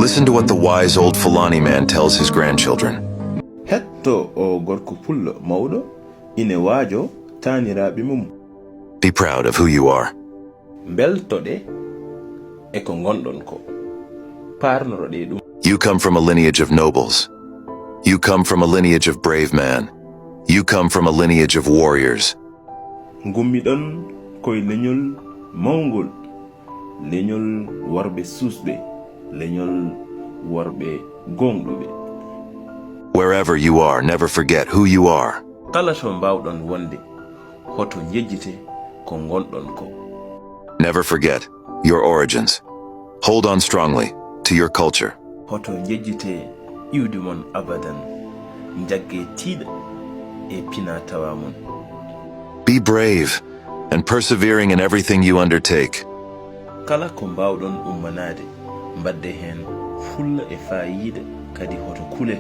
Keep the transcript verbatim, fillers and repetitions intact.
Listen to what the wise old Fulani man tells his grandchildren. Hetto o gorko pullo mawɗo ine waajo taaniraaɓe mum. Be proud of who you are. Mbeltoɗe e ko ngonɗon ko. Paarnoroɗe ɗum. You come from a lineage of nobles. You come from a lineage of brave men. You come from a lineage of warriors. Ngummiɗon koye leñol mawngol, leñol worɓe suusɓe, leñol worɓe gooŋɗuɓe. Wherever you are, never forget who you are. Kala to mbaawɗon wonde, hoto njejjite ko ngonɗon ko. Never forget your origins. Hold on strongly to your culture. Hoto njejjite iwdi mon abadan. Njagge tiiɗa e pina tawa mon. Be brave and persevering in everything you undertake. Kala ko mbaawɗon ummanaade, mbaɗde heen fulla e faayiida, kadi hoto kule.